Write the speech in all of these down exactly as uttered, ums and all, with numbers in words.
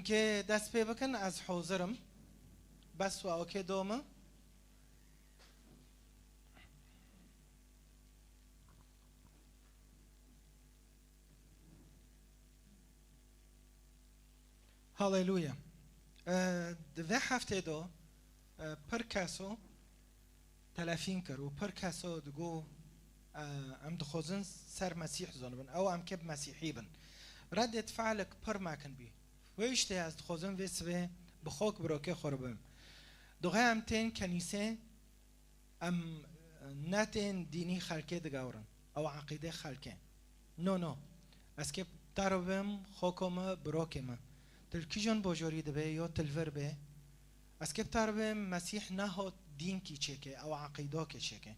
Kê dest pê bikin, ez hozir im. Bes we okê do min. Haleluya. E, di vê heftê de, e, pir keso telefîn kir û pir keso digo, e, em dixwazin ser Mesîh zanibin. Ew em kê bi Mesîhî bin. Reddê fi'lek pir mekin bî. Wê îştê ez dixwazim vê sibê bi xok birokê xwe re bim. Doxê em tên kenîsê, em ne tên dînî xelkê digewrin. Ew eqîdê xelkê. No, no. Ez kê bi te re bim, xoko me, birokê me. Tu li kîjan bojorî dibê, yo tu li vir bê. Ez kê bi te re bim, Mesîh nehot dînkî çêke, ew eqîdokê çêke.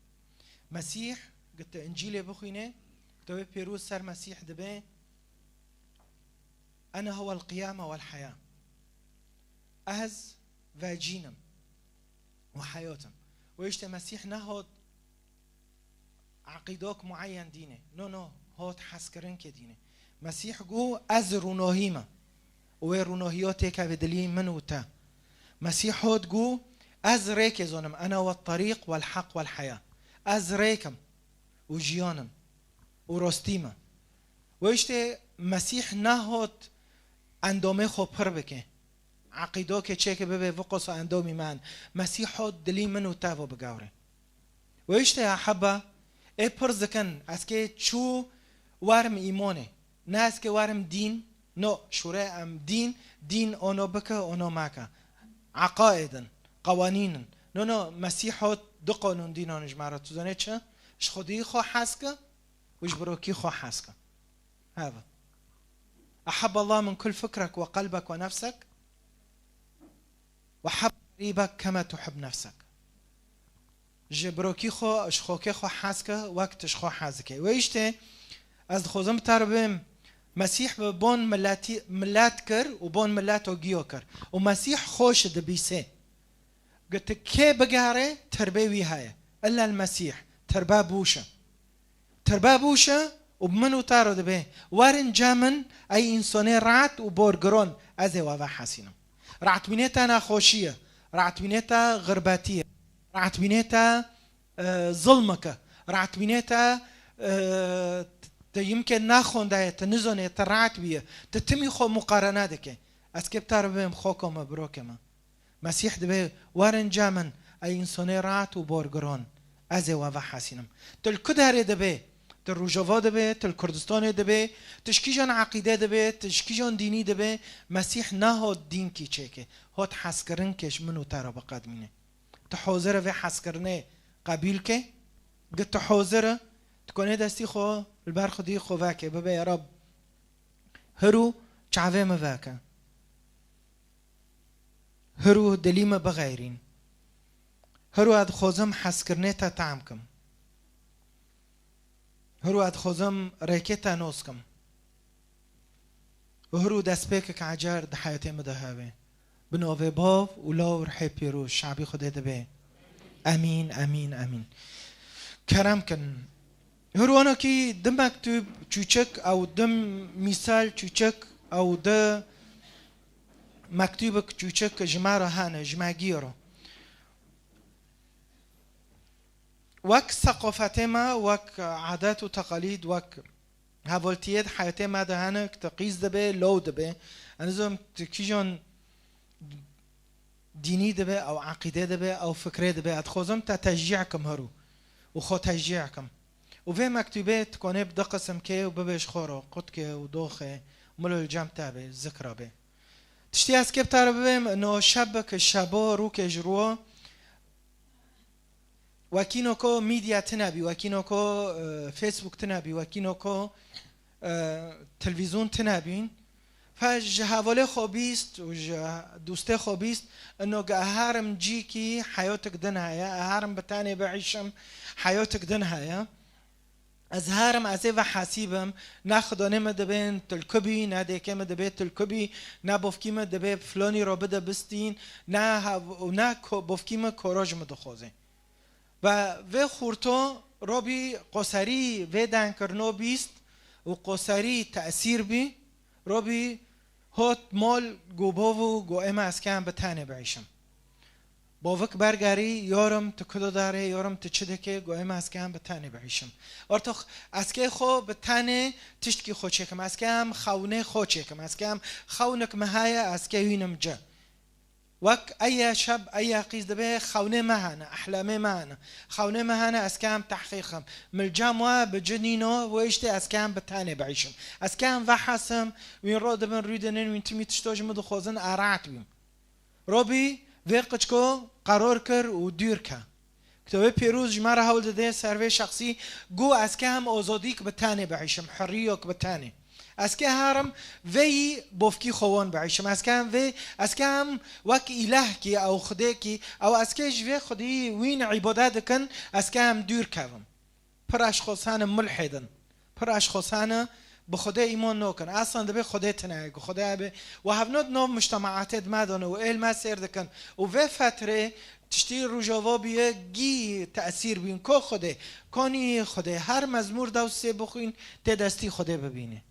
Mesîh, gi tu Încîlê bixwînê, kitêbê pîroz ser Mesîh dibê, "Ene huwel qiyame wel heya." Ez vecîn im û heyat im. Wê îştê Mesîh nehot eqîdok mueyen dînê. No, no, hot hezkirinkê dînê. Mesîh got, "Ez rûnohî me." Û wê rûnohiya têkeve dilî min û te. Mesîh hot got, "Ez rêkê zonim, ene we terîq wel heq wel heya." Ez rêk im û jiyan im û rostî me. Wê îştê Mesîh nehot endomê xwe pir bike. Eqîdokê çêke bibe, viqosa endomî me in. Mesîh hot dilî min û te ve bigewre. Wê îştê ya heba, ê pir zikin, ez kê çû werim îmonê. Ne ez kê werim dîn, no, şûre em dîn, dîn ono bike, ono make. Eqaid in, qewanîn in. No, no, Mesîh hot du qanûn dînan ji me re. Tu zanê çi? Ji xwedî xwe hez ke û ji birokî xwe hez ke. Heve. Ehebbe Allah min kul fikrek we qelbek we nefsek we heb qerîbek keme tuhib nefsek. Ji birokî xwe, ji xokê xwe hez ke, wek tu ji xwe hez dike. Wê îştê ez dixwazim bi te re bim, Mesîh bi bon miletî, milet kir û bon mileto giyo kir. Û Mesîh xweş dibîsê. Got, kê bigere, tirbê wî heye. Illa el Mesîh, tirbe bûş e. Tirbe bûş e û bi min û te re dibe. Werin cem min, ey însonê rahat û borgiron, ez ê we vehesînim. Rahatbînê te nexweşî ye, rahatbînê te xirbetî ye, rahatbînê te, e, zilmek e, rahatbînê te, e, te yimkê naxwendayê, te nizanê, te rahat bîye, te timî xwe muqarene dike. Ez kê bi te re bibêm, xoko me, birokê me. Mesîh dibe, werin cem min, ey însonê rahat û borgiron, ez ê we vehesînim. Tu li ku derê dibe, tu Rojava dibe, tu li Kurdistanê dibe, tu ji kîjan eqîde dibe, tu ji kîjan dînî dibe, Mesîh nehot dînkî çêke, hot hezkirinkê ji min û te re biqedmîne. Tu hozir e vê hezkirinê qebîl ke? Gi tu hozir e, tu konê destî xwe li ber Xwedî xwe veke, bibe, ya Reb, hiro çavê min veke. Hiro dilî me bixeyrîn. Hiro ez dixwazim hezkirinê te tam kim. Hiro ez dixwazim rêkê te nos kim. Û hiro destpêkek ecer di heyatê min de hebe. Bi navê Bav û Law û Rihê Pîroz, şabî Xwedê dibe. Emîn, emîn, emîn. Kerem kin. Hiro anakî du mektûb çûçik ew du mîsal çûçik ew du mektûbek çûçik ji me re hene, ji me gîro. Wek seqofetê me, wek adet û teqalîd, wek hevaltiyê di heyatê me de hene, ku tu qîz dibe, law dibe. Ez nizam tu kîjan dînî dibe, ew eqîde dibe, ew fikrê dibe. Ez dixwazim te teşcî kim hero û xwe teşcî kim. Û vê mektûbê tu konê bi du qisim kê û bibê ji xwe re, qutke û doxê, milo li cem te be, zikra be. Tiştî ez kê bi te re bibêm, no şebek şebo, rûkê ji rû, wekîno ko media tine bî, wekîno ko, e, Facebook tine bî, wekîno ko, e, televîzyon tine bîn. Fe ji hevalê xwe bîst û ji dostê xwe bîst, ino ge herim cîkî heyotik din heye, herim bi tenê biîşim heyotik din heye. Ez herim ez ê vehesîbim, ne xidanê min dibên tilkubî, ne dêkê min dibê tilkubî, ne bofkî min dibê filonî ro bide bistîn, ne hev-, û ne ko-, bofkî min koroj min dixwazê. Ve vê xurto robî qoserî vê denkirino bîst û qoserî tesîr bî, robî Hot mol go bov û go ema ez kêm bi tenê biîşim. Bovik bergerî, yorim tu kudo darê, yorim tu çi dikê, go ema ez kêm bi tenê biîşim. Ortox ez kê xo bi tenê tiştkî xo çêkim. Ez kêm xewnê xo çêkim. Ez kêm xewnik mi heye, ez kê wînim ci. Wek eye şeb, eye qîz dibe xewnê me hene, ehlemê me hene. Xewnê me hene, ez kêm tehqîqim. Mil cem we bi ci nîno, we işte ez kêm bi tenê biîşim. Ez kêm vehesim, wîn ro dibin rû dinin, wîn timî tişto ji min dixwazin, araet bîm. Robî, vê qiçko qeror kir û dûr ke. Kitêbê Pîroz ji me re hewl dide ser vê şexsî, got, ez kêm ozodîk bi tenê biîşim, hurriyok bi tenê. Ez kêm herim vêyî bovkî xwe wan biîşim. Ez kêm vê, ez kêm wek îlehkî ew xwedêkî, ew ez kêm ji vê xwedî wîn îbade dikin, ez kêm dûr kevim. Pir eşxos hene mulhidin. Pir eşxos hene bi Xwedê îman nokin. Aslan dibê Xwedê tine ye, ku Xwedê be. We hevnod nov mujtemaatê di me de ne û êl me sêr dikin. Û vê fetrê tiştî Rojava bûye gî tesîr bîn. Ko Xwedê, konî Xwedê. Her mezmûr dew sê bixwîn, tê destî Xwedê bibînî.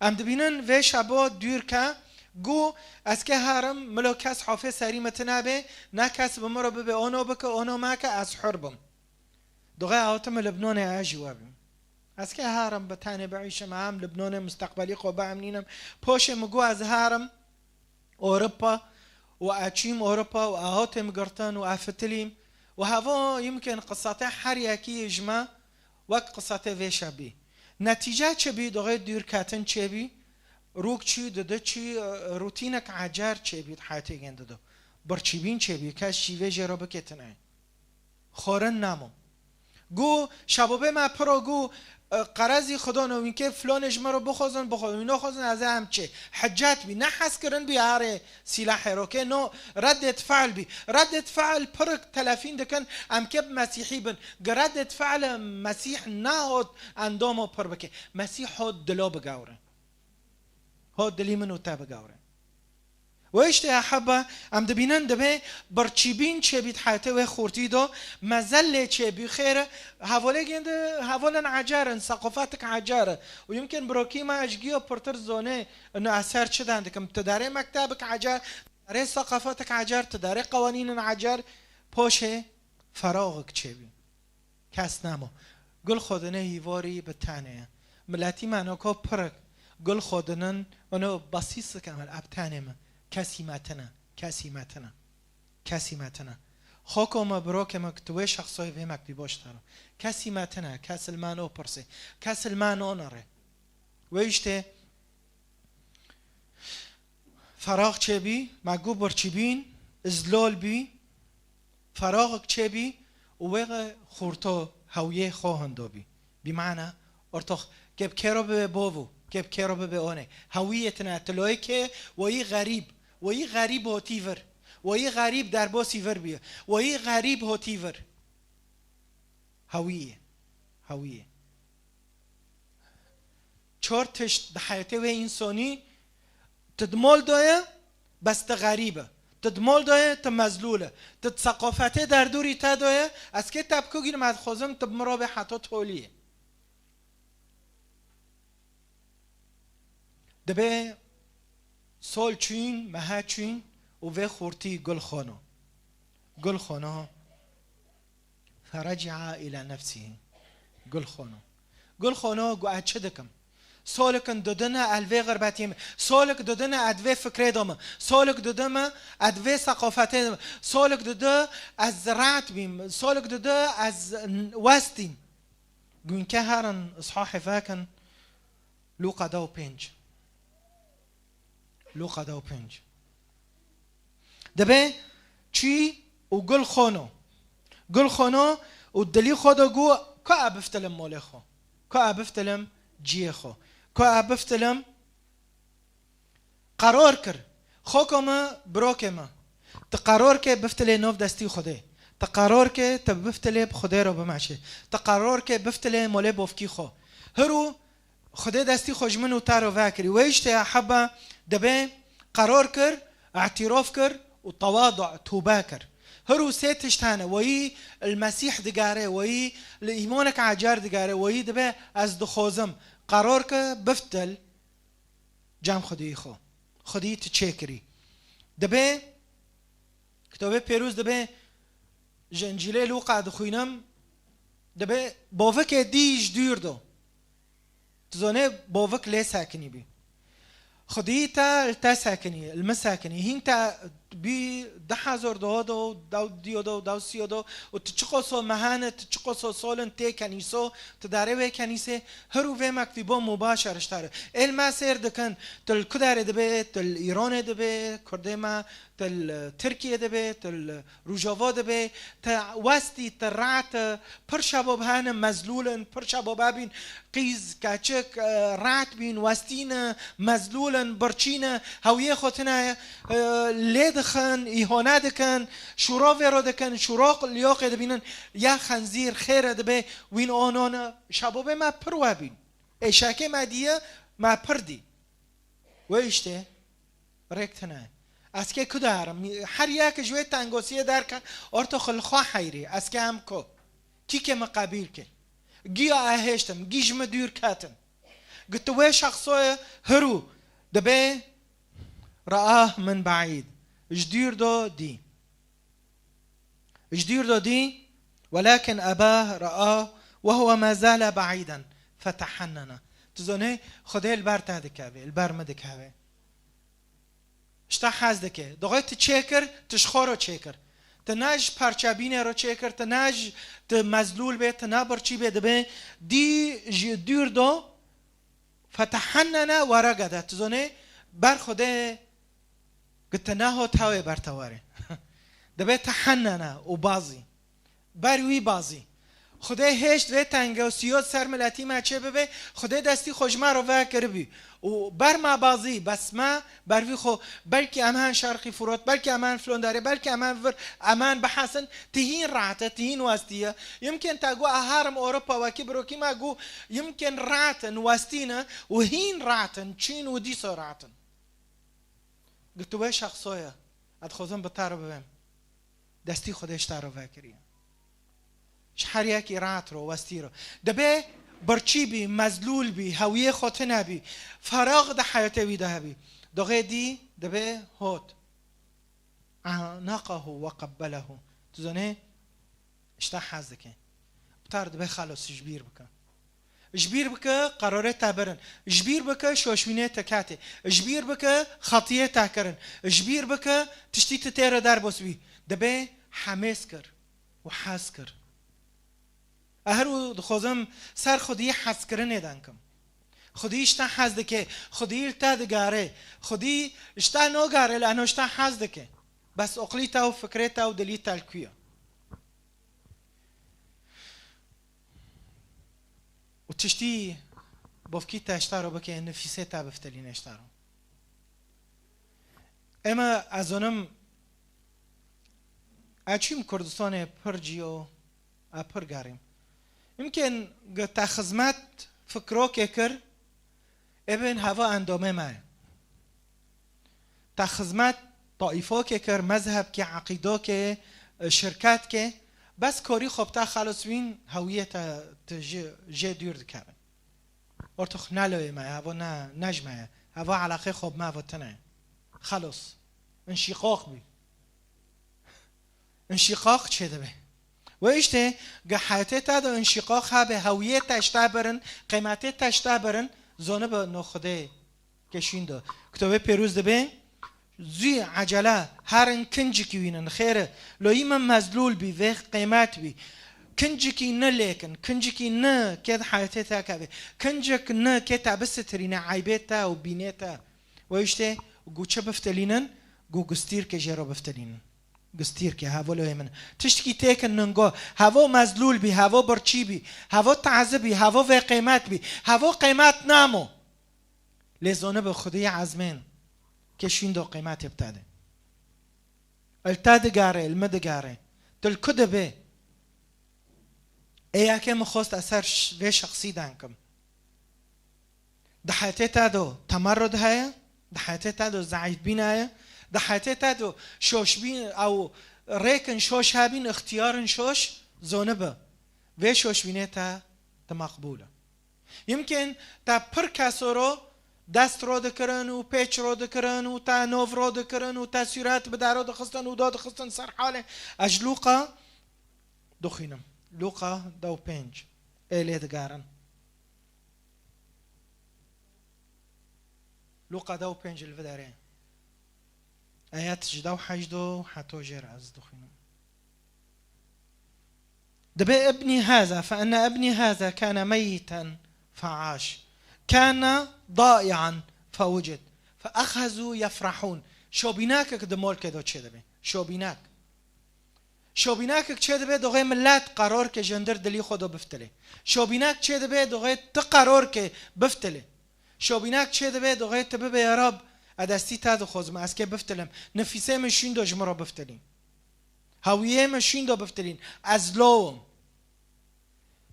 Em dibînin vê şebo dûr ke, got, ez kêm herim, milo kes hofê serî me tine be, ne kes bi min re bibe, ono bike, ono meke, ez hur bim. Doxê hatim Libnanê, ez jî we bim. Ez kêm herim bi tenê biîşim, em Libnanê musteqbelî xwe biemnînim. Poşê min got, ez herim Ewropa û ez çûm Ewropa û ez hatêm girtin û ez fitilîm. Û heva yimkin qisatê her yekî ji me wek qisatê vê şebî. Netîce çi bî, doxê dûrketin çêbî, rûk çû, didi çû, rûtînek ecer çêbî di heyatê gên dido. Birçîbîn çêbî, kes jî vê jê re bikê tine. Xwarin namo. Got, şebabê me piro got, e, qerezî Xwedano, wîn kê filanê ji me re bixwazin, bixwazin, wî naxwazin, ez ê em çê. Hicet bî, ne hezkirin bî, harê sîlahê rokê, no, reddêt fe'l bî. Reddêt fe'l pirik telefîn dikin, em kê bi Mesîhî bin. Gi reddêt fe'l Mesîh nehot endamo pir bike. Mesîh hot dilo bigewre. Hot dilî min û te bigewre. Wê işte ya heba, em dibînin dibê birçîbîn çêbît heyetê wê xurtî do, mezelê çêbî xêr e, hevalê gêndi, hevalên ecer in, seqafetik ecer e. Û yimkin birokî me ji giyo pirtir zonê, ino eser çi den dikim, tu derê mektebik ecer, tu derê seqafetik ecer, tu derê qewanînin ecer, poşê feraxik çêbî. Kes nemo. Gul xwedinê hîvarî bi tenê ye. Miletî me noko pirik. Gul xwedinin, ono basîs dikin, eb tenê min. Kesî me tine. Kesî me tine. Kesî me tine. Xoko me, birokê me, tu wê şexsoyê vê mektî boş taro. Kesî me tine. Kes li me no pirsê. Kes li me no nere. Wê işte ferax çêbî, me got birçîbîn, izlol bî, feraxik çêbî û wê xurto hewiyê xwe hindo bî. Bî mana, ortox, kê bi kê re bibe bov û, kê bi kê re bibe one. Hewiyê tine, tiloyê kê, weyî xerîb, weyî xerîb hotî vir, weyî xerîb derbosî vir bîye, weyî xerîb hotî vir. Hewiyê, hewiyê. Çar tişt di heyetê wê însonî, tu di mal de ye, bes tu xerîb e. Tu di mal de ye, tu mezlûl e. Tu di seqafetê derdûrî te de ye, ez kê te bikugînim, ez dixwazim tu bi min re bê heta toliyê. Dibê sol çûn, mehe çûn û vê xurtî gul xono. Gul xono. Feracia îla nefsî. Gul xono. Gul xono got, ez çi dikim? Solik in didine el vê xirbetî me. Solik didine ez vê fikrê de me. Solik didime ez vê seqafetê de me. Solik didi ez rehet bîm. Solik didi ez westîm. Gunke herin, ishahê vekin, Lûqa da û pênc. Lûqa da û pênc. Dibê çî û gul xono. Gul xono û dilî xwe de got, ka e biftilim molê xwe. Ka e biftilim ciyê xwe. Ka e biftilim Qeror kir. Xoko me, birokê me. Tu qeror ke biftilê nov destî Xwedê. Tu qeror ke tu biftilê bi Xwedê re bimeşê. Tu qeror ke biftilê molê bovkî xwe. Hiro Xwedê destî xwe ji min û te re vekirî. Wê işte ya heba dibê qeror kir, îtîrof kir û tewadu, tûbe kir. Hiro sê tişt hene. Weyî li Mesîh digere, weyî li îmanek ecer digere, weyî dibe ez dixwazim. Qeror ke biftil cem Xwedî xwe. Xwedî tu çêkirî. Dibê, Kitobê Pêrûz dibê, ji Încîlê Lûqa dixwînim, dibê, bovikê dî ji dûr do. Tu zonê bovik lê sekinî bî. Xwedî te li te sekinî, li min sekinî. Hîn te bî du hezar duha do, daw diyo do, daw siyo do, û tu çiqoso mehan e, tu çiqoso sol in tê kenîso, tu darê wê kenîsê, her û vê mektîbo mubaşer ji te re. Ê li me sêr dikin, tu li ku derê dibê, tu li Îranê dibê, Kurdê me, tu li Tirkiyê dibê, tu li Rojava dibê, tu westî, tu rahat e, pir şebab hene mezlûl in, pir şebab hebîn, qîz, keçik, e, rahat bîn, westî ne, mezlûl in, birçî ne, hewiyê xwe tune ye, e, lê dixin, îhane dikin, şûra vê re dikin, şûra liyoqê dibînin, ya xenzîr, xêr e dibê, wîn ono ne, şebabê me pir we bîn. Êşekê me diye, me pir dî. Wê îştê rêk tune ye. Ez kê ku darim? Her yek ji wê tengosiyê derke, orto xwe li xwe heyrî. Ez kê em ku? Kî kê min qebîl ke? Giya e hêştim, gî ji min dûr ketin. Gi tu wê şexsoyê hirû dibê raah min beîd. Ji dûr do dî. Ji dûr de dî, welakin ebah raa ve huve ma zale beîden, fetehennena. Tu zonê, Xwedê li ber te dikeve, li ber min dikeve. Ji te hez dike. Doxê tu çêkir, tu ji xwe re çêkir. Tu ne ji parçebînê re çêkir, tu ne ji, tu mezlûl bê, tu ne birçî bê, dibê dî ji dûr de fetehennena ve regede. Tu zonê, ber Xwedê Gi te nehot hewê ber te were. Dibê tehennene û bazî. Ber wî bazî. Xwedê hêşt vê tengosiyo ser miletî me çê bibe, Xwedê destî xwe ji me re vekiribî. Û ber me bazî, bes me ber vî xwe, belkî em hen Şerqî Furot, belkî em hen Filondarê, belkî em hen vir, em hen bihesin, ti hîn rahat e, ti hîn westî ye. Yimkin te got, a herim Ewropa, wekî birokî me got, yimkin rahat in, westî ne, û hîn rahat in, çîn û dîso rahat in. Gi tu wê şexsoye, ez dixwazim bi te re bibêm. Destî Xwedê ji te re vekiriye. Ji her yekî rahat ro, westî ro. Dibê birçî bî, mezlûl bî, hewiyê xwe tune bî. Ferax di heyatê wî de hebî. Doxê dî dibê hot. Anaqahu ve qabbelehu. Tu zanê, ji te hez dike. Bi te re dibe xelos ji bîr bike. Ji bîr bike qerarê te birin. Ji bîr bike şoşbînê te kete. Ji bîr bike xetiyê te kirin. Ji bîr bike tiştî tu tê re derbas bî. Dibe hemêz kir û hez kir. Ez her û dixwazim ser xwedî hezkirinê de kim. Xwedî ji te hez dike. Xwedî li te digare. Xwedî ji te nagare, li eno ji te hez dike. Bes oqlî te û fikrê te û dilî te li ku ye? Û tiştî bovkî te ji te re bike, nifîsê te biftelîne ji te re. Ema ez zonim, ez çûm Kurdistanê pir cîyo, ez pir gerîm. Yimkin gi te xizmet fikrokê kir, ê bên heva endomê me ye. Te xizmet taîfokê kir, mezhebkê, eqîdokê, şirketkê, bes korî xwe bi te xelisbîn, hewiyê te, te ji, jê dûr dikevin. Ortox ne loyê me ye, heva ne, ne ji me ye. Heva eleqê xwe bi me ve tune ye. Xelos. Înşîqaq bî. Înşîqaq çê dibe. Wê îştê, gi heyatê te de înşîqaq hebe, hewiyê te ji te birin, qîmetê te ji te birin, zonibe no Xwedê kê şîn de. Kitobê Pêrûz dibe, zû ecele, herin kincikî wînin, xêr e. Loyî min mezlûl bî, vê qîmet bî. Kincikî ne lêkin, kincikî ne kê di heyatê te keve. Kincik ne kê te bisitirîne eybê te û bînê te. Wê îştê, gu çi biftilînin, gu gustîrkê jê re biftilînin. Gustîrkê, hevo loyê min. Tiştkî têkin ningo. Hevo mezlûl bî, hevo birçî bî, hevo tazî bî, hevo vê qîmet bî, hevo qîmet namo. Lê zonibe Xwedî ezmên kê şîn do qîmetê bi te de. Li te digere, li min digere. Tu li ku dibê? Ê yekê min xwest ez ser ş-, vê şexsî de kim. Di heyatê te do temerrud heye, di heyatê te do zeîfbîn heye, di heyatê te do şoşbîn ew rêkin şoş hebîn, ixtiyarin şoş, zonibe. Vê şoşbînê te di meqbûl e. Yimkin te pir kesoro Dest ro dikirin û pêç ro dikirin û te nov ro dikirin û te sûret bi daro dixistin û do dixistin ser halê. Ez ji Lûqa dixwînim. Lûqa dew pênc. Ê lê digerin. Lûqa dew pênc li vê derê. Ayet ji dew heşt do heto jêr ez dixwînim. دبي ابني هذا، فإن ابني هذا كان ميتا فعاش، كان ضائعا فوجد، فأخذوا يفرحون. Şobînakek di molkê de çêdibe. Şobînak. Şobînakek çêdibe, doxê millet qeror ke ji hundir dilî xwe de biftilê. Şobînak çêdibe, doxê ti qeror ke biftilê. Şobînak çêdibe, doxê ti bibe ya Rab, ez destî te dixwazim, ez kê biftilim. Nifîsê min şîn do ji min re biftilî. Hawiyê me şîn do biftilîn. Ez lawim.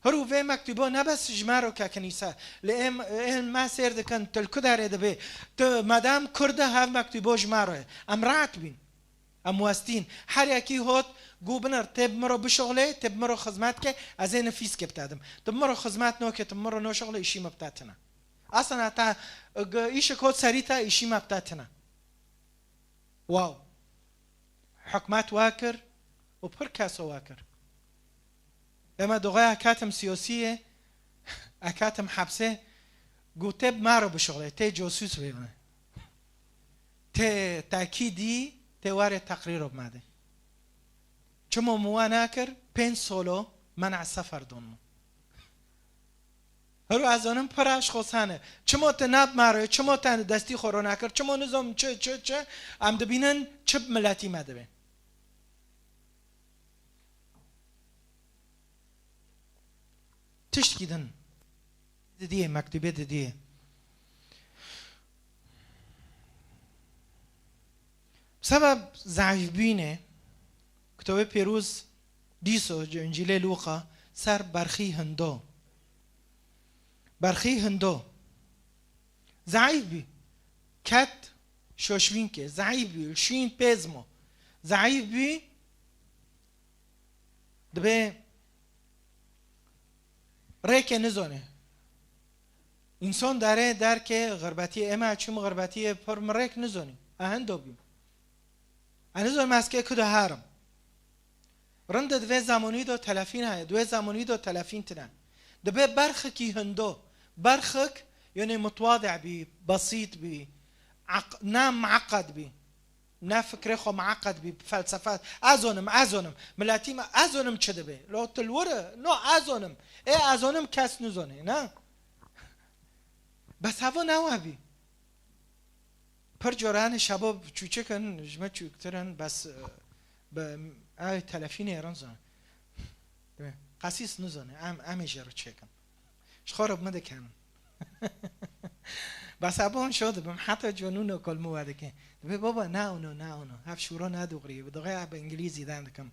Hiru vê mektûbo ne bes ji me ro ke kenîse. Li êm, êm me sêr dikin, til ku derê dibê. Tu medam Kurd e, hev mektûbo ji me ro ye. Em rahat bîn. Em westîn. Her yekî hot, gu binir, tê bi min ro bişuxlê, tê bi min ro xizmet ke, ez ê nifîskê bi te dim. Tu bi min ro xizmet noke, tu bi min ro noşuxlê, îşî me bi te tine. Asena te, g-, îşek hot serî te, îşî me bi te tine. Wow. Hikûmet we kir û pir keso we kir. Ema doxê ez ketim siyosiyê, ez ketim hepsê, got tê bi me re bişuxulê, tê cosûs bê me. Tê tekîdî, tê warê teqrîro bi me de. Çimo min we nekir, pênc solo men'a sefer don min. Hero ez zonim pir aşxos hene. Çimo te nab maro, çimo te destî xwe ro nakir, çimo nizom çi, çi, çi, em dibînin çi bi miletî me dibe. Tiştkî din. Didiyê, mektûbê didiyê. Sebeb zeîfbûnê, Kitobê Pîroz dîso ji Încîlê Lûqa ser berxî hindo. Berxî hindo. Zeîf bî. Ket şoşvînkê. Zeîf bî. Şîn pêzmo. Zeîf bî. Dibê rêkê nizonê. Însan derê derkê xirbetiyê, ema çûm xirbetiyê pir min rêk nizonî. Ez hindo bîm. Ez nizonim ez kê ku de herim. Rinde di vê zemanî de telefîn heye, di wê zemanî de telefîn tine. Dibe berxikî hindo. Berxik, yanî mutwadi bî, besît bî, aq-, ne mueqqed bî. Ne fikrê xwe mueqqed bî, felsefe. Ez zonim, ez zonim. Miletî me, ez zonim çi dibe. Lo tu li wir e? No, ez zonim. Ê ez zonim kes nizone, ne? Bes heva ne we bî. Pir caran şebo çûçik in, ji me çûktir in, bes, e, bi, ew telefînê rin zon. Qesîs nizone, em, em ê jê re çêkin. Ji xwe re bi min dikenin. Bes ez bon şo dibim, heta conûno kol min we dike. Dibê baba, ne ono, ne ono. Hev şûro ne dûxirî. Bi dixê ez bi îngilîzî den dikim.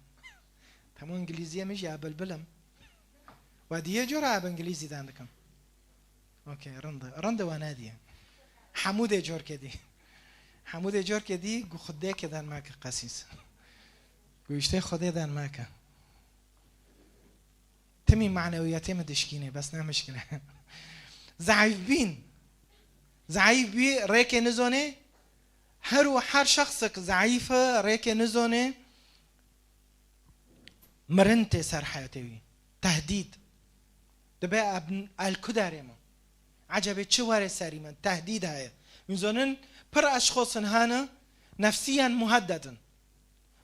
Temam îngilîziyê min jî ez bilbil im. We diyê cora ez bi îngilîzî den dikim. Okey, rind e. Rind e we nediye. Hemû dê cor kedî. Hemû dê cor kedî, gu Xwedê ke den meke qesîs. Gu îştê Xwedê den meke. Timî manewiyetê min dişkînê, bes ne mişkile. Zeîf bîn. Zeîf bî, rêkê nizonê. Her û her şexsek zeîf e, rêkê nizonê. Mirin tê ser heyatê wî. Tehdîd. Dibe eb-, el ku derê min. Ecebê çi were serî min? Tehdîd heye. Hûn zonin pir eşxosin hene nefsiyen muheddedin.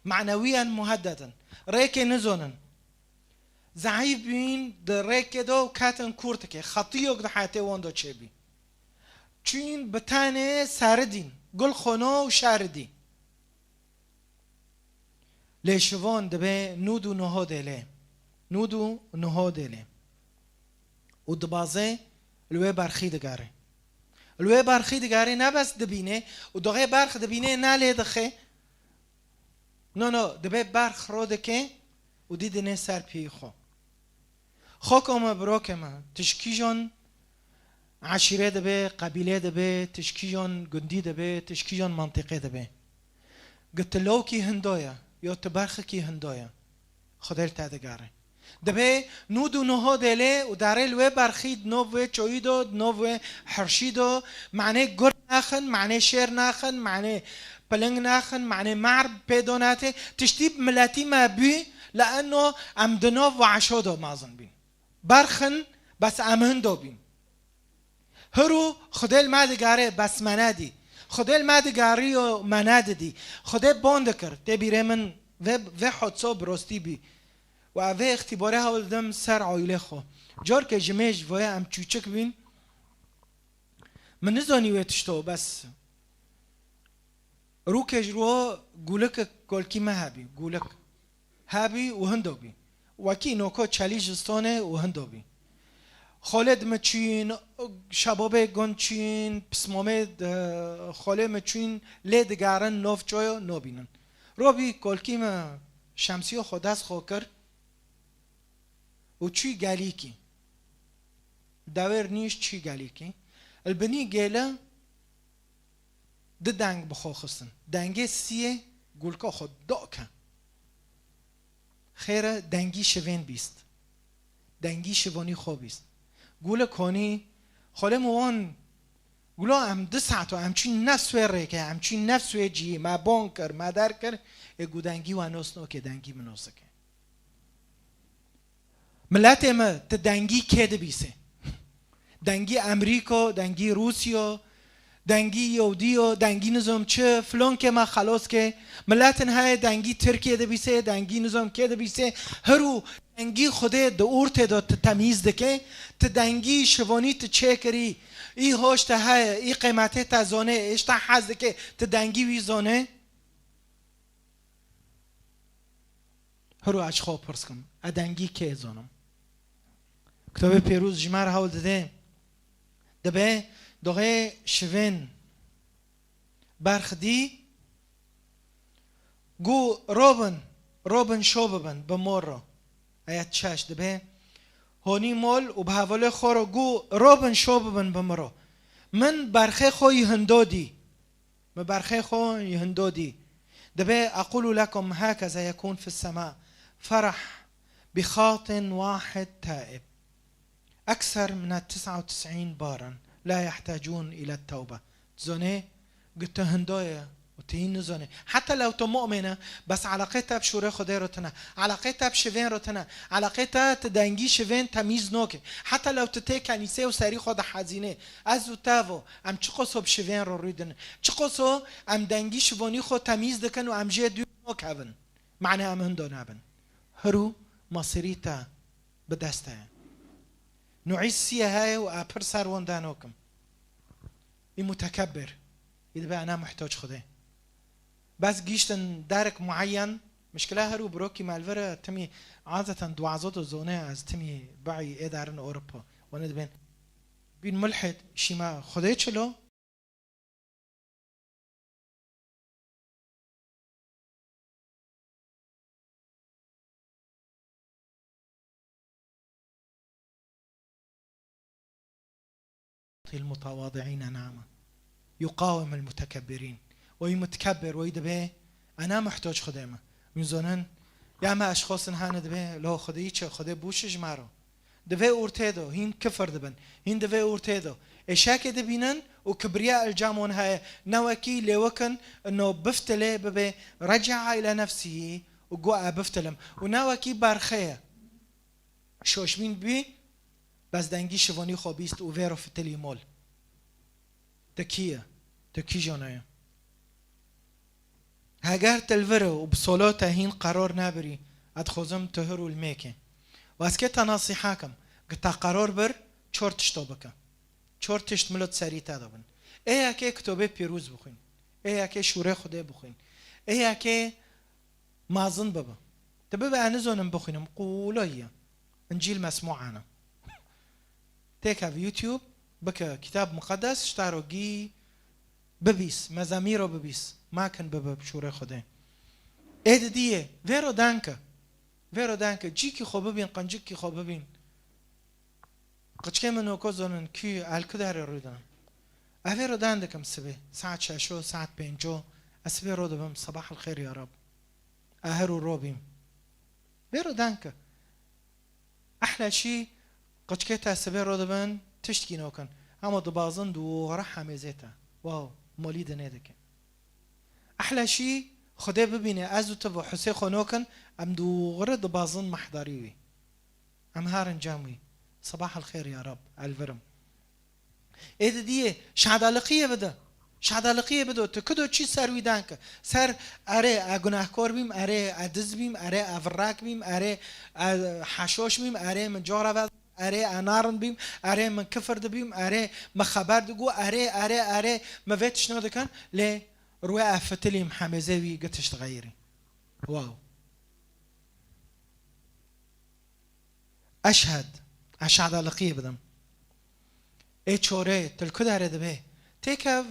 Manewiyen muheddedin. Rêkê nizonin. Zeîf bûn di rêkê de û ketin kurtikê. Xetiyok di heyatê wan de çêbî. Çûn bi tenê seridîn. Gul xono û şeridî. Lê şivan dibe nûd û nihodê lê. Nûd û nihodê lê. Û dibazê li wê berxî digere. Li wê berxî digere ne bes dibîne û doxê berx dibîne ne lê dixe. No, no, dibe berx ro dike û dî dinê ser piyê xwe. Xoko me, birokê me, tişkîjon eşîrê dibe, qebîlê dibe, tişkîjon gundî dibe, tişkîjon mentiqê dibe. Gi tu lawkî hindo ye, yo tu berxikî hindo ye. Xwedê li te digere. Dibê nûd û niho dêlê û darê li wê berxî di nov wê çoyî do, di nov wê hirşî do, manê gur naxin, manê şêr naxin, manê piling naxin, manê mar pê donatê. Tiştî bi miletî me bû, li eno em di nov weşo do mezin bîn. Berxin, bes em hindo bîn. Hiru Xwedê li me digare, bes me nedî. Xwedê li me digariyo, me nedidî. Xwedê bon dikir. Tê bîrê min vê, vê hodso bi rostî bî. Û ev vê îxtîbarê hewl didim ser aîlê xwe. Carkê ji mêj voye em çûçik bîn. Min nizanî wê tişto, bes rûkê ji ro gûlikek kolkî me hebî, gûlik hebî û hindo bî. Wekî noko çelî ji stonê û hindo bî. Xolê dimiçîn, şebabê gund çîn, pismamê, e, xolê miçîn lê digerin, nov çoyo nobînin. Robî kolkî me şemsiyo xwe dest xwe kir û çû gelîkî. Dewêr nîş çû gelîkî. Li binî gêle di deng bi xwe xistin. Dengê siyê gulka xwe doke. Xêre dengî şivên bîst. Dengî şivanî xwe bîst. Gule konî, xolê min wan, gula em du saet û em çûn nefs wê rêke, em çûn nefs wê cihî, me bon kir, me der kir, ê gu dengî we nos noke, dengî min nosike. Miletê me, ti dengî kê dibîsê? Dengî Emerîko, dengî Rûsyo, dengî Yewdîyo, dengî nizom çi, filonkê me xelos ke. Miletin heye dengî Tirkiye dibîsê, dengî nizom kê dibîsê. Hiru dengî Xwedê di ortê de ti temîz dike, ti dengî şivanî ti çêkirî, î hoş te heye, î qîmetê te zone, êş te hez dike, ti dengî wî zone. Hiru ez ji xwe pirs kim, e dengî kê zonim? Kitobê Pêrûz ji me re hewl dide. Dibe doxê şivên berxidî gu robin, robin şo bibin bi mor ro. Ayet şeş dibe honî mol û bi hevalê xwe ro gu robin şo bibin bi min ro. Min berxê xwe yî hindo dî. Min berxê xwe yî hindo dî. Dibe, "أقول لكم هكذا يكون في السماء فرح بخاطئ واحد تائب أكثر من تسعة وتسعين بارا لا يحتاجون إلى التوبة." Dizanê, gu tu hindo ye û tu hîn nizanê. Heta lew tu mu'min e, bes eleqê te bi şûrê Xwedê re tune. Eleqê te bi şivên re tune. Eleqê te ti dengî şivên temîz noke. Heta lew tu tê kenîsê û serî xwe dihezînê. Ez û te vo, em çiqoso bi şivên re rûdin. Çiqoso em dengî şivanî xwe temîz dikin û em jê dûr nokevin. Mane em hindo nabin. Hiru masirî te bi dest heye. Nuîs siyê heye û e pir ser wan danokim. Î mutekebir. Î dibe ena muhtoc Xwedê. Bes gîştin derek muayyen, mişkila her û birokî me li vir e, timî adeten duwazo do zone ez timî baî ê derin Ewropa. Wane dibên bîn mulhid, şîma Xwedê çilo? يعطي المتواضعين نعمة، يقاوم المتكبرين. Weyî mutekebir, weyî dibe, ena muhtoc Xwedê me. Wîn zonin, ya me eşxosin hane dibe, lo Xwedê çi, Xwedê bûşi ji me ro. Di vê ortê de hîn kifir dibin, hîn di vê ortê de êşekê dibînin û kibriya ilcam wan heye, ne wekî lêwikin ino biftilê bibe, رجع إلى نفسه û got, "E biftilim." Û ne wekî berxê ye. Şoşbîn bî, bes dengî şivanî xwe bîst û vê re fitilî mol. Te kî ye? Te kîjan ye? Heger te li vir û bi solo te hîn qeror nebirî, ez dixwazim tu hir û li mêkê. Û ez kê te nasîha kim, gi te qeror bir, çor tişto bike. Çor tişt milot serî te de bin. Ê yekê kitobê pîroz bixwîn. Ê yekê şûrê Xwedê bixwîn. Ê yekê mezin bibe. Tu bibe, ez nizanim bixwînim, qûlo ye. Încîl mesmûan e. Têkev YouTube, bike Kitab Muqeddes, ji te re gî bibîs, mezemîro bibîs, makin bibe şûrê Xwedê. Ê didiyê, vê ro denke. Vê ro denke, cîkî xwe bibîn, qincikî xwe bibîn. Qiçkê min oko zonin kî, el ku derê rûdin. Ez vê ro dan dikim sibê, saet şeşo, saet pênco, ez sibê ro dibim, sabah el xêr ya Rab. Ez her û ro bîm. Vê ro dan ke. Ehla şî, qiçkê te sibê ro dibin, tiştkî nokin. Hema dibazin dûre hemêzê te. Wow, molî dinê dikin. Ehla şî, Xwedê bibîne, ez û tu ve Husê xwe nokin, em dûre dibazin mehdarî wî. Em herin cem wî. Sabah el xêr ya Rab, elvirim. Ê didiyê, şadaliqiyê bide. Şadaliqiyê bide. Tu kido çî ser wî dan ke. Ser erê e gunahkor bîm, erê e diz bîm, erê e virrak bîm, erê e heşoş bîm, erê min cora ve, erê e narin bîm, erê min kifir dibîm, erê min xeber digo, erê, erê, erê min vê tiştno dikin. Lê rûyê e fitilîm hemêzê wî gitiş dixeyirî. Wow. Eşhed, ez şadaliqiyê bidim. Ê çorê, tu li ku derê dibê? Têkev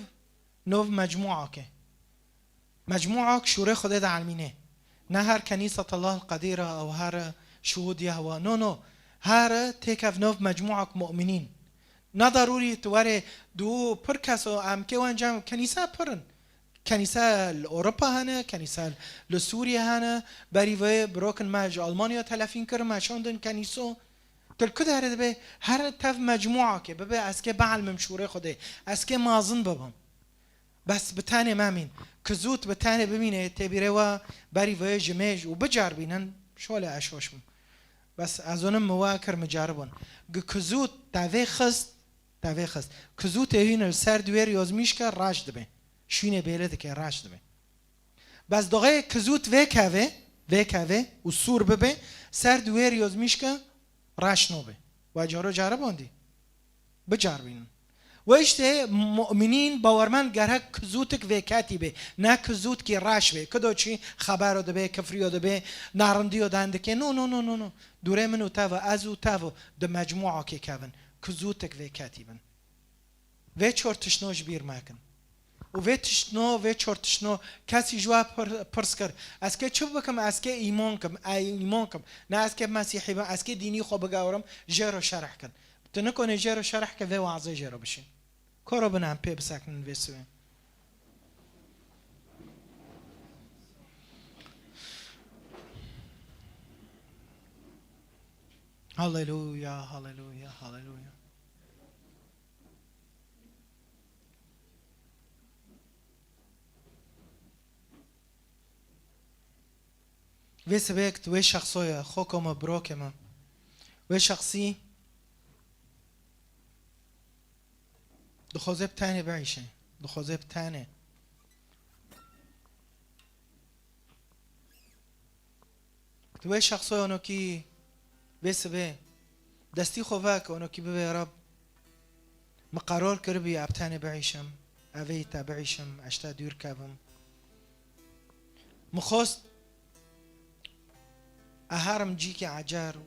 nov mecmûakê. Mecmûak şûrê Xwedê de elmînê. Ne her Kenîsat Allah Qedîra ew her Şuhûd Yehwa. No, no. Her têkev nov mecmûak mu'minîn. Ne darûrî tu werê dû pir kes û em kê wan cem kenîsa pir in. Kenîsa li Ewropa hene, kenîsa li Sûriye hene. Berî vê birokin me ji Almanya telefîn kir, me şandin kenîso. Tu li ku derê dibê? Her tev mecmûakê bibe, ez kê bielmim şûrê Xwedê, ez kê mazin bibim. Bes bi tenê memîn. Kizût bi tenê bimîne, tê bîrê we berî vê ji mêj û bicarbînin, şolê ez şoş bim. Bes ez zonim mi we kir, mi caribûn. Gi kizût te vê xist, Te vê xist. Kizûtê hîn li ser duwêr yozmîşke raş dibe. Şûnê bêle dike, raş dibe. Bes doxê kizût vê kevê, vê kevê û sûr bibe, ser duwêr yozmîşke raş nobe. Wa caro caribandî. Bicaribînin. We işte mu'minîn bawermend gerek kizûtik vê ketî be. Ne kizûtkî raş be. Kido çî xebero dibe, kifriyo dibe, narindiyo dan dike. No, no, no, no, no. Dûrê min û te ve, ez û te ve di mecmûakê kevin. Kizûtik vê ketî bin. Vê çor tiştno ji bîr mekin. Û vê tiştno, vê çor tiştno kesî ji we pir-, pirs kir. Ez kê çi bikim? Ez kê îman kim? Ez îman kim? Ne ez kê Mesîhî bim? Ez kê dînî xwe bigewrim? Jê re şerh kin. Tu nikonê jê re şerh ke vê wazê jê re bişîn. Koro bin em pê bisekinin vê sibê. Haleluya, haleluya, haleluya. Vê sibêk tu wê şexsoya xwe koma birokê me. Wê şexsî dixwaze bi tenê bieyşe. Dixwaze bi tenê. Tu wê şexsoya onokî vê sibê destî xwe veke, onokî bibê, Rab, min qeror kiribî ez bi tenê bieyşim, ez vê te bieyşim, ez ji te dûr kevim. Min xwest ez herim cîkê ecer û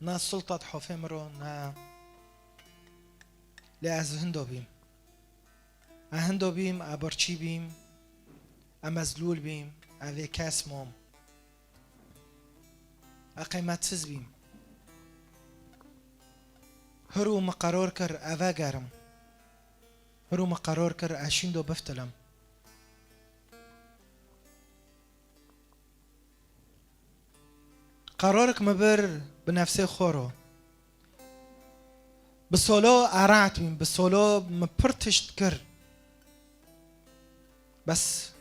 ne sulta di hofê min ro, ne, lê ez hindo bîm. Ez hindo bîm, ez birçî bîm, ez mezlûl bîm, ez vê kes mom. Ez qîmetsiz bîm. Hirû min qeror kir, ez vegerim. Hirû min qeror kir, ez şîndo biftilim. Qerorek min bir bi nefsê xwe ro. Bi solo erat bîm, bi solo min pir tişt kir. Bes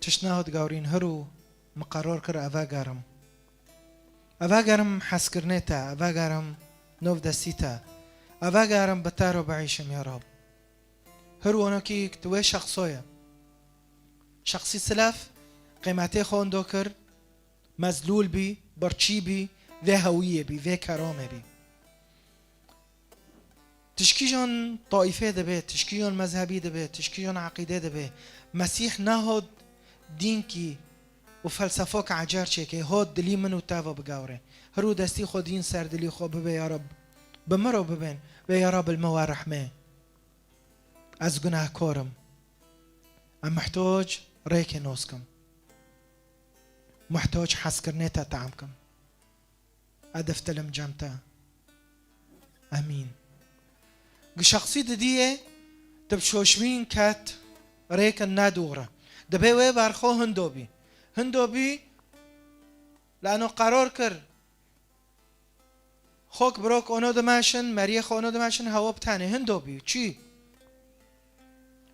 tişt nehot gawrîn, hirû min qeror kir ez vegerim. Ez vegerim hezkirinê te, ez vegerim nov destî te. Ez vegerim bi te ro bieyşim ya Rab. Hirû onokî tu wê şexsoye. Şexsî silef qîmetê xwe hindo kir, mezlûl bî, birçî bî, vê hewiyê bî, vê keromê bî. Tişkîjan taîfê dibe, tişkîjan mezhebî dibe, tişkîjan eqîdê dibe. Mesîh nehot dînkî û felsefok ecer çêke, hot dilî min û te ve bigewre. Hirû destî xwe dîn ser dilî xwe bibe ya Rab. Bi min ro bibên, vê ya Rab li min we rehmê. Ez gunehkor im. Ez muhtoc rêkê noz kim. Muhtoc hezkirinê te tam kim. Ez diftilim cem te. Emîn. Gi şexsî didiyê, tu bi şoşmîn ket rêkin nedûre. Dibê wê berxwe hindo bî. Hindo bî, Lano qerar kir. Xok birok ono dimeşin, meriyê xwe ono dimeşin, hewa bi tenê hindo bî. Çi?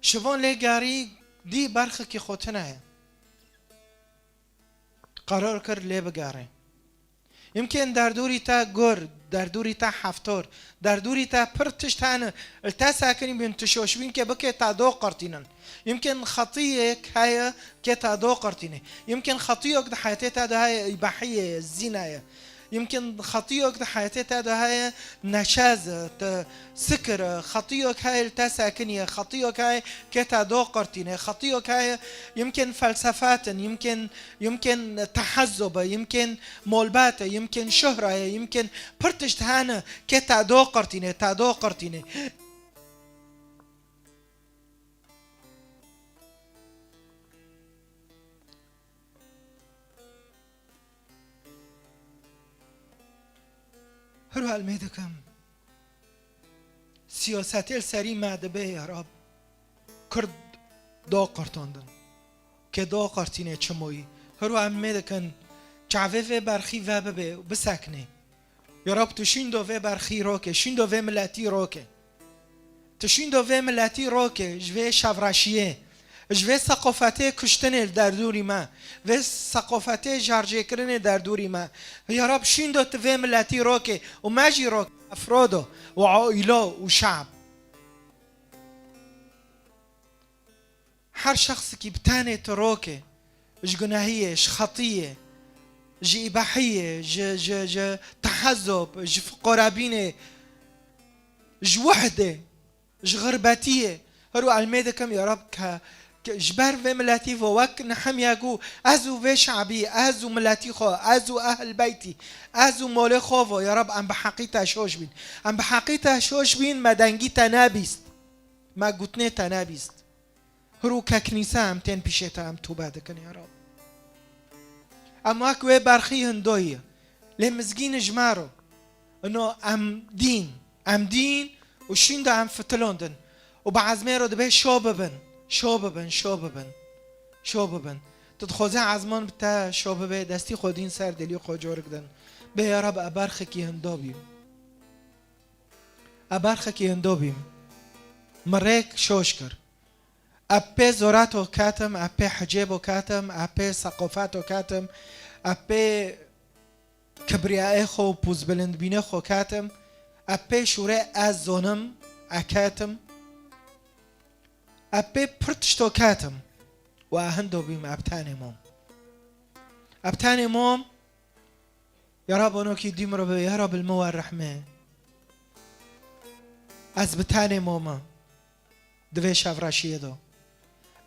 Şivan lê gerî dî berxikî xwe tune ye. Qerar kir lê bigerê. Yimkên derdûrî te gur, derdûrî te heftor, derdûrî te pir tişt hene, li te sekinî bîn, tu şoş bîn ke bike te do qirtînin. Yimkên xetiyek heye ke te do qirtîne. Yimkên xetiyok di heyetê te de heye, îbahî ye, zîna ye. Yimkên xetiyok di heyetê te de heye, neşez e, te sikir e, xetiyok heye li te sekiniye, xetiyok heye ke te do qirtîne, xetiyok heye, yimkên felsefat in, yimkên Yimkên tehezzub e, yimkên molbat e, yimkên şuhra ye, yimkên pir tişt hene ke te do qirtîne, te do qirtîne. Her hal me dikim. Siyasetê li serî me dibe ya Rab. Kurd do qirtandin. Ke do qirtîne çimoyî. Her wa em mê dikin çavê vê berxî ve bibe û bisekne. Ya Rab, tu şîndo vê berxî roke, şîndo vê miletî roke. Tu şîndo vê miletî roke, ji vê şevreşiyê, ji vê seqofetê kuştinê li derdûrî me, vê seqofetê jarjêkirinê derdûrî me. Ya Rab, şîndo tu vê miletî roke û me jî roke, efrodo û aîlo û şab. Her şexsikî bi tenê tu roke, ji gunehiyê, ji xetiyê, ji îbahiyê, ji, ji, ji tehezob, ji fiqorabînê, ji wihdê, ji xirbetiyê. Her û elmê dikim, ya Rab, ke, ke ji ber vê miletî vo wek Nehemya got, ez û vê şabî, ez û miletî xwe, ez û ehl beytî, ez û molê xwe vo, ya Rab, em bi heqî te şoş bîn. Em bi heqî te şoş bîn, me dengî te nebîst. Me gotinê te nebîst. Hiro ke kinîse em tên pîşê te, em tobe dikin, ya Rab. Em wek wê berxî hindoyî, lê mizgîn ji me ro. Ino em dîn, em dîn û şînda em fitilondin. Û bi ezmê ro dibê şo bibin, şo bibin, şo bibin, şo bibin. Tu dixwaze ezman bi te şo bibe, destî xwe dîn ser dilî xwe corik din. Bê ya Rab, e berxekî hindo bîm. E berxekî hindo bîm. Min rêk şoş kir. Eb pê zorato ketim, eb pê hicêbo ketim, eb pê seqofato ketim, eb pê kibriyayê xwe û pûzbilindbînê xwe ketim, eb pê şûrê ez zonim, e ketim, eb pê pir tişto ketim û e hindo bîm, eb tenê mom. Eb tenê mom, ya Rab, onokî dî min re be, ya Rab, li min werehme. Ez bi tenê mome. Di vê şevreşiyê de.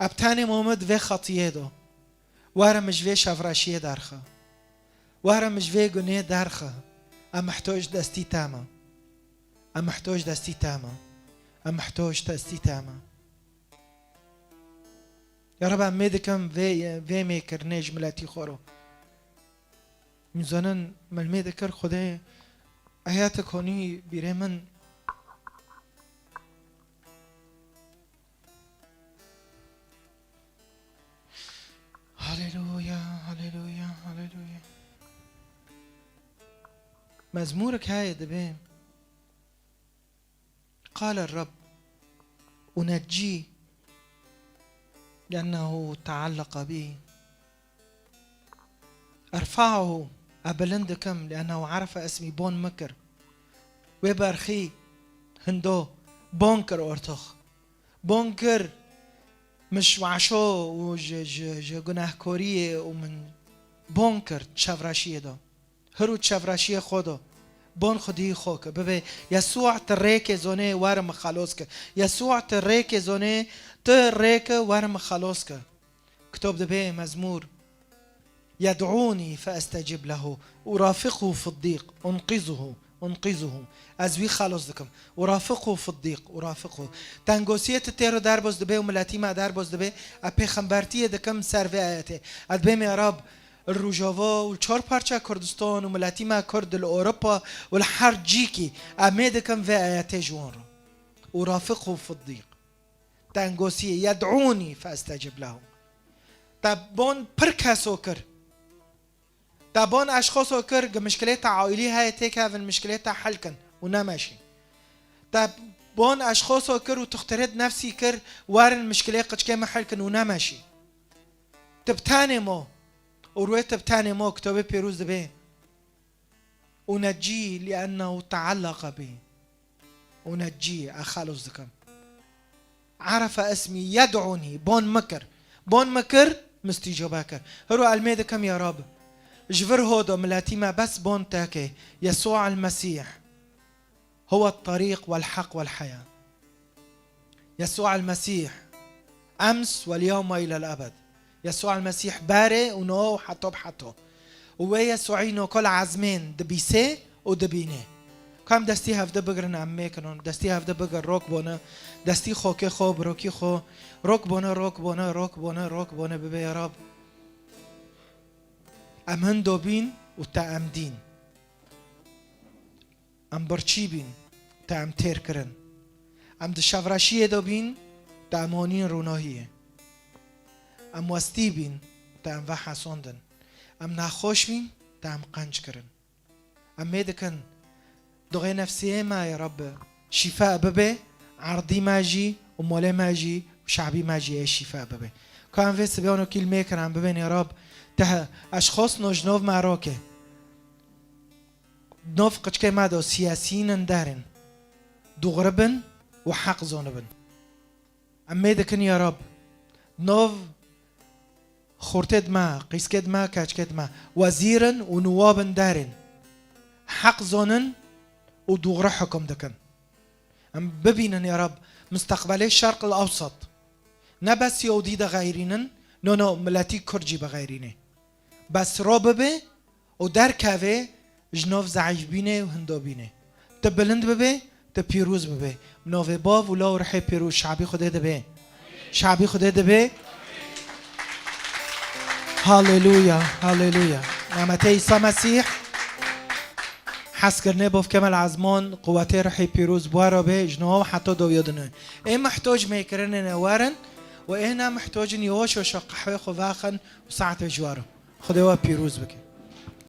Eb tenê mome di vê xetiyê de. Were min ji vê şevreşiyê derxe. Were min ji vê gunê derxe. Em mihtoc destî te me. Em mihtoc destî te me. Em mihtoc destî te me. Ya Rab, em mê dikim vê, vê mêkirinê ji miletî xwe re. Min zanin, min mê dikir Xwedê eyatek honî bîrê min. Haleluya, haleluya, haleluya. Mezmûrek heye dibê. قال الرب: أنجيه لأنه تعلق بي. أرفعه، e bilind dikim, لأنه عرف اسمي، bon min kir. Wê berxî hindo bon kir ortox. Bon kir min ji weşo û ji, ji, ji gunehkoriyê û min bon kir çevreşiyê de. Hir û çevreşiyê xwe de. Bon xwedî xwe ke. Bibe, Yesû, tu rêkê zonê, were min xelos ke. Yesû, tu rêkê zonê, tu rêke, were min xelos ke. Kitob dibê mezmûr: يدعوني فأستجيب له، أرافقه في الضيق، أنقذه، أنقذه. Ez wî xelos dikim. أرافقه في الضيق، أرافقه. Tengosiyê tu têro derbas dibê û miletî me derbas dibê, e pêxembertiyê dikim ser vê ayetê. Ez dibêm ya Rab, li Rojava û li çar parça Kurdistan û miletî me Kurd li Ewropa û li her cîkî, em ê dikim vê ayetê ji wan re. أرافقه في الضيق. Tengosiyê, يدعوني فأستجيب له. Te bon pir keso kir. Te bon eşxoso kir, gi mişkilêta aîlî heye têkevin, mişkilêta hel kin û nemeşî. Te bon eşxoso kir û tuxtirêt nefsî kir, werin mişkilê qiçkê me hel kin û nemeşî. Tu bi tenê mo. Û rûyê tu bi tenê mo, Kitabê Pîroz dibê. Unecî liennehu teallaqa bî. Unecî, ez xelos dikim. Erefe ismî yed'ûnî, bon min kir. Bon min kir, mistîcaba kir. Hiro elmê dikim ya Rab. Ji vir hodo miletî me bes bon tekê. Yesû el Mesîh. Huwe terîq wel heq wel heya. Yesû el Mesîh. Ems wel yewma îlel ebed. Yesû el Mesîh berê û no û heto bi heto. Û wê Yesûî no kol ezmên dibîsê û dibînê. Ka em destî hevde bigirin, em mêkinon. Destî hevde bigir, rok bone. Destî xokê xo, birokî xo. Rok bone, rok bone, rok bone, rok bone bibe ya Rab. Em hindo bîn û te em dîn. Em birçî bîn, te em têr kirin. Em di şevreşiyê de bîn, te em anîn ronahiyê. Em westî bîn, te em vehesandin. Em nexweş bîn, te em qenc kirin. Em mê dikin, duxê nefsiyê me ya Rab şîfe bibe, erdî me jî û molê me jî û şabî me jî ê şîfe bibe. Ka em vê sibê wano kîl mêkirin, em bibên ya Rab, te eşxos no ji nov me roke. Nov qiçkê me de siyasîn in derin. Dûxri bin û heq zonibin. Em mê dikin ya Rab. Nov xortê dime, qîskê dime, keçkê dime. Wezîr in û niwab in derin. Heq zonin û dûxri hukum dikin. Em bibînin ya Rab, misteqbelê Şerq el Ewsat. Ne bes Yahudî de xeyrînin, no, no, miletî Kurd jî bixeyrînê. Bes ro bibe û derkeve ji nav zeîfbînê û hindobînê. Tu bilind bibe, tu pîroz bibe. Bi navê Bav û Law û Rihê Pîroz şabî Xwedê dibe. Şabî Xwedê dibe. Haleluya, haleluya. Nametê Îsa Mesîh. Hezkirinê Bav Kemal Ezman, quwetê Rihê Pîroz bi we re be, ji niha û heta dawiya dinê. Ê mihtoc mêkirinê ne werin û ê ne mihtocin yavaş yavaş qehwê xwe vexin û saetê ji we re. Xwedê we pîroz bike.